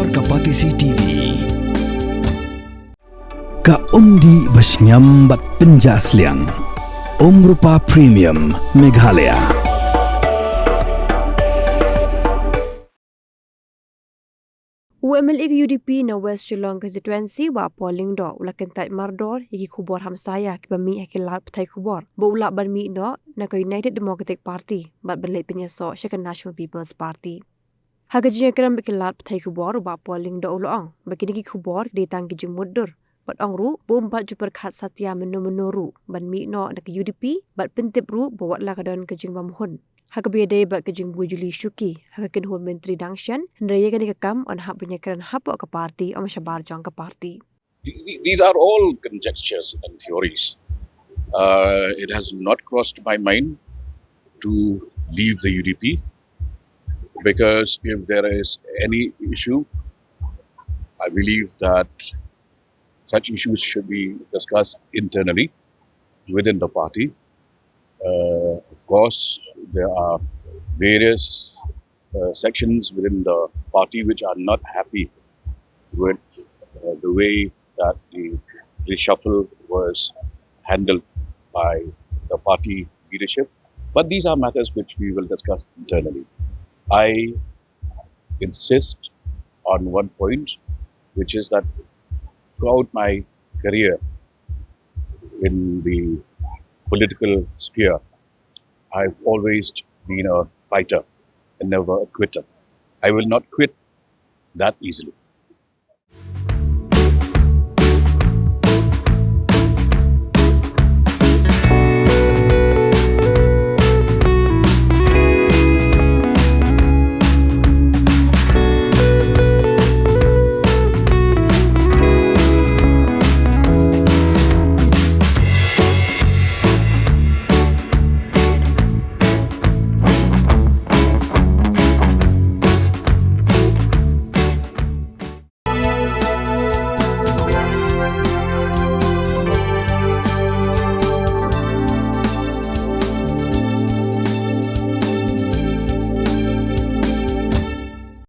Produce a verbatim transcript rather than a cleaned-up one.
Ka Batesi T V. Ka umdih ba shngiam bad pynjah sliang. Umrupa Premium Meghalaya. U M L A ka U D P na West Shillong Constituency, Bah Paul Lyngdoh, u la kyntait mardor ïa ki khubor hamsaïa kiba mih ha ki lad pathai khubor ba u lah ban mih noh na ka United Democratic Party bad ban leit pynïasoh sha ka National People's Party. Ha ka jingïakren bad ki lad pathai khubor, u Bah Paul Lyngdoh u la ong ba kine ki khubor ki dei tang ki jingmutdur, bad ong ruh ba um pat ju pyrkhat satia mynno mynno ruh ban mih noh na ka U D P, bad pyntip ruh ba wat la ka don ka jingbymhun ha kaba ïadei bad ka jingbuh juli shuki ha ka kynhun myntri dang shen, hynrei ïa kane ka kam yn hap ban ïakren hapoh ka party, ym shabar jong ka party. Th- th- These are all conjectures and theories. Uh, it has not crossed my mind to leave the U D P, because if there is any issue, I believe that such issues should be discussed internally within the party. Uh, of course, there are various uh, sections within the party which are not happy with uh, the way that the reshuffle was handled by the party leadership. But these are matters which we will discuss internally. I insist on one point, which is that throughout my career in the political sphere, I've always been a fighter and never a quitter. I will not quit that easily.